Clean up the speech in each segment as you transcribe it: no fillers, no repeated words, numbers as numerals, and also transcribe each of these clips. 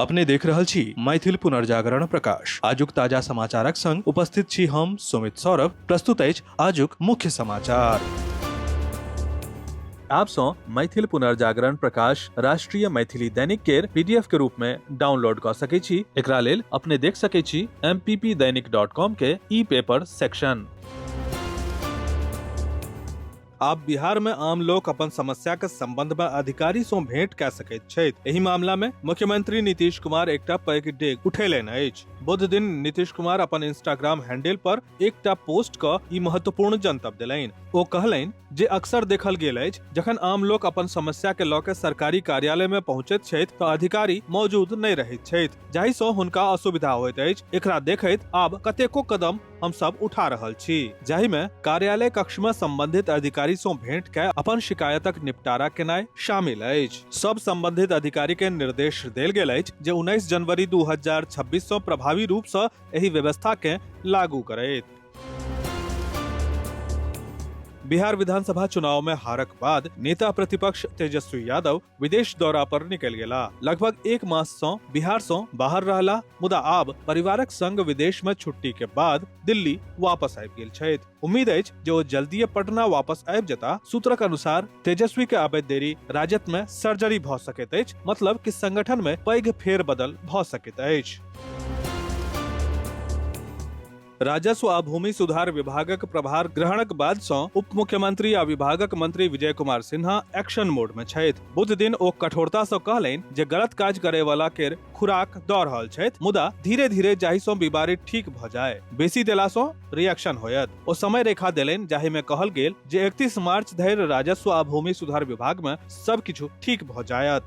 अपने देख रहल छी मैथिल पुनर्जागरण प्रकाश। आजुक ताजा समाचारक संग उपस्थित छी हम सुमित सौरभ। प्रस्तुत अछि आजुक मुख्य समाचार। आप सँ मैथिल पुनर्जागरण प्रकाश राष्ट्रीय मैथिली दैनिक केर पीडीएफ के रूप में डाउनलोड कऽ सकै छी। एकरा लेल अपने देख सकै छी mppdainik.com के ई पेपर सेक्शन। आब बिहार में आम लोक अपन समस्या के संबंध में अधिकारी सं भेंट कए सकैत छथि। एहि मामला में मुख्यमंत्री नीतीश कुमार एकटा पैघ डेग उठेलनि अछि। बुध दिन नीतीश कुमार अपन इंस्टाग्राम हैंडल पर एकटा पोस्ट क ई महत्वपूर्ण जनतब देलनि। ओ कहलनि जे अक्सर देखल गेल अछि जखन आम लोक अपन समस्या के लऽ के सरकारी कार्यालय में पहुंचैत छथि तऽ अधिकारी मौजूद नहि रहैत छथि, जाहि सं हुनका असुविधा होइत अछि। एकरा देखैत आब कतेको कदम हम सब उठा रहल छी, जाहि में कार्यालय कक्ष में संबंधित अधिकारी सं भेंट कए अपन शिकायतक निपटारा केनाइ शामिल अछि। सब संबंधित अधिकारी के निर्देश देल गेल अछि जे 19 जनवरी 2026 सं प्रभावी रूप सं एहि व्यवस्था के लागू करैत। बिहार विधानसभा चुनाव में हारक बाद नेता प्रतिपक्ष तेजस्वी यादव विदेश दौरा पर निकल गेला। लगभग एक मास सं बिहार सं बाहर रहला, मुदा आब परिवारक संग विदेश में छुट्टी के बाद दिल्ली वापस आबि गेल छथि। उम्मीद अछि जे ओ जल्दिए पटना वापस आबि जेता। सूत्रक अनुसार तेजस्वी के आबैत देरी राजद में सर्जरी भ सकैत अछि, मतलब कि संगठन में पैघ फेरबदल भ सकैत अछि। राजस्व आ भूमि सुधार विभागक प्रभार ग्रहणक बाद सं उप मुख्यमंत्री आ विभागक मंत्री विजय कुमार सिन्हा एक्शन मोड में छथि। बुध दिन ओ कठोरता सं कहलनि जे गलत काज करे वाला केर खुराक दऽ रहल छथि, मुदा धीरे धीरे जाहि सं बीमारी ठीक भऽ जाय, बेसी देला सं रिएक्शन होयत। ओ समय रेखा देलनि जाहि में कहल गेल जे 31 मार्च धरि राजस्व आ भूमि सुधार विभाग में सब किछु ठीक भऽ जायत।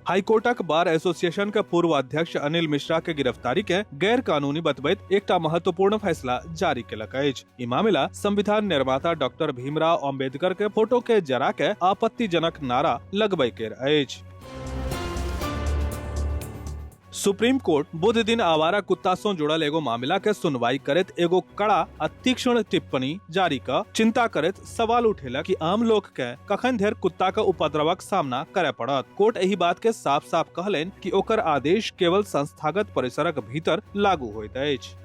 हाईकोर्टक बार एसोसिएशन के पूर्व अध्यक्ष अनिल मिश्रा के गिरफ्तारी के गैर कानूनी बतबैत एकटा महत्वपूर्ण फैसला जारी केलक अछि। ई मामला संविधान निर्माता डॉक्टर भीमराव अम्बेडकर के फोटो के जरा के आपत्तिजनक नारा लगबै के अछि। सुप्रीम कोर्ट बुध दिन आवारा कुत्ता सं जुड़ल एगो मामला के सुनवाई करैत एगो कड़ा आ तीक्ष्ण टिप्पणी जारी क चिंता करैत सवाल उठेलक कि आम लोक के कखन धरि कुत्ता के उपद्रवक सामना करे पड़त। कोर्ट एहि बात के साफ साफ कहलनि कि ओकर आदेश केवल संस्थागत परिसरक भीतर लागू होइत अछि।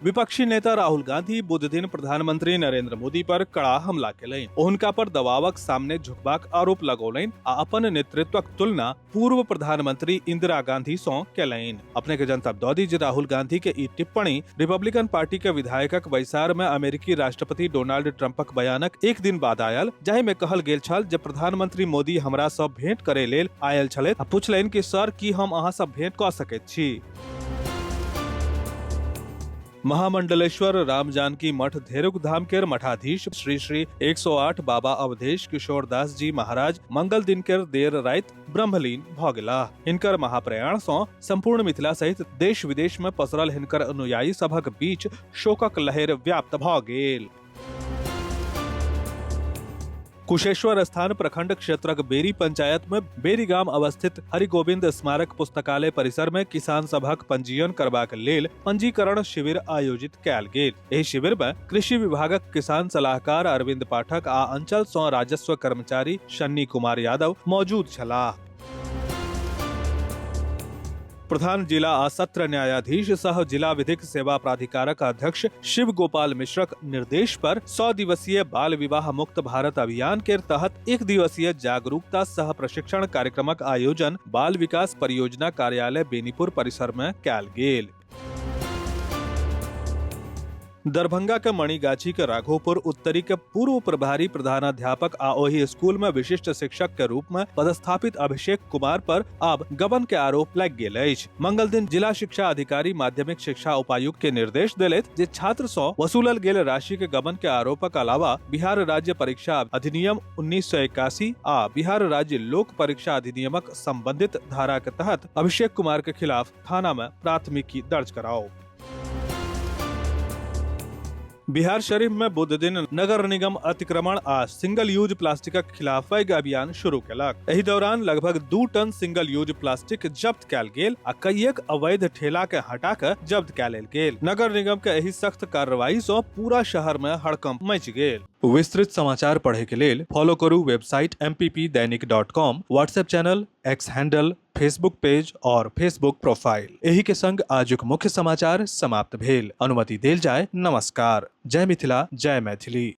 विपक्षी नेता राहुल गांधी बुध दिन प्रधानमंत्री नरेंद्र मोदी पर कड़ा हमला केलनि। ओ हुनका पर दबावक सामने झुकबाक आरोप लगौलनि आ अपन नेतृत्वक तुलना पूर्व प्रधानमंत्री इंदिरा गांधी सं केलनि। अपने के जनतब दऽ दी जे राहुल गांधी के ई टिप्पणी रिपब्लिकन पार्टी के विधायकक बैसार में अमेरिकी राष्ट्रपति डोनाल्ड ट्रंपक बयानक एक दिन बाद आयल, जाहि में कहल गेल छल जे प्रधानमंत्री मोदी हमरा सं भेंट करे लेल आयल छलथि आ पूछलनि कि सर, की हम अहाँ सं भेंट कऽ सकैत छी? महामंडलेश्वर राम जानकी मठ धेरुक धाम केर मठाधीश श्री श्री 108 बाबा अवधेश किशोर दास जी महाराज मंगल दिन केर देर राति ब्रह्मलीन भ गेलाह। हिनकर महाप्रयाण सँ संपूर्ण मिथिला सहित देश विदेश में पसरल हिनकर अनुयायी सभक बीच शोकक लहर व्याप्त भ गेल। कुशेश्वर स्थान प्रखंड क्षेत्रक बेरी पंचायत में बेरी गाम अवस्थित हरिगोविंद स्मारक पुस्तकालय परिसर में किसान सभक पंजीयन करबाक लेल पंजीकरण शिविर आयोजित कयल गेल। एहि शिविर में कृषि विभागक किसान सलाहकार अरविंद पाठक आ अंचल सं राजस्व कर्मचारी शन्नी कुमार यादव मौजूद छलाह। प्रधान जिला आ सत्र न्यायाधीश सह जिला विधिक सेवा प्राधिकारक अध्यक्ष शिव गोपाल मिश्रक निर्देश पर 100 दिवसीय बाल विवाह मुक्त भारत अभियान के तहत एक दिवसीय जागरूकता सह प्रशिक्षण कार्यक्रमक आयोजन बाल विकास परियोजना कार्यालय बेनीपुर परिसर में कयल गेल। दरभंगा के मणिगाछी के राघोपुर उत्तरी के पूर्व प्रभारी प्रधानाध्यापक आ ओहि स्कूल में विशिष्ट शिक्षक के रूप में पदस्थापित अभिषेक कुमार पर आब गबन के आरोप लागि गेल अछि। मंगल दिन जिला शिक्षा अधिकारी माध्यमिक शिक्षा उपायुक्त के निर्देश देलथि जे छात्र सँ वसूलल गेल राशि के गबन के आरोपक अलावा बिहार राज्य परीक्षा अधिनियम 1981 आ बिहार राज्य लोक परीक्षा अधिनियमक संबंधित धारा के तहत अभिषेक कुमार के खिलाफ थाना में प्राथमिकी दर्ज कराओ। बिहार शरीफ में बुध दिन नगर निगम अतिक्रमण आ सिंगल यूज प्लास्टिकक खिलाफ पैघ अभियान शुरू केलक। एहि दौरान लगभग 2 टन सिंगल यूज प्लास्टिक जब्त कयल गेल आ कईएक अवैध ठेला के हटा के जब्त कय लेल गेल। नगर निगम के एहि सख्त कार्रवाई सं पूरा शहर में हड़कंप मचि गेल। विस्तृत समाचार पढ़े के लेल फॉलो करू website mppdainik.com, WhatsApp channel, X handle, Facebook page और फेसबुक प्रोफाइल। एही के संग आजुक मुख्य समाचार समाप्त भेल। अनुमति देल जाय। नमस्कार। जय मिथिला, जय मैथिली।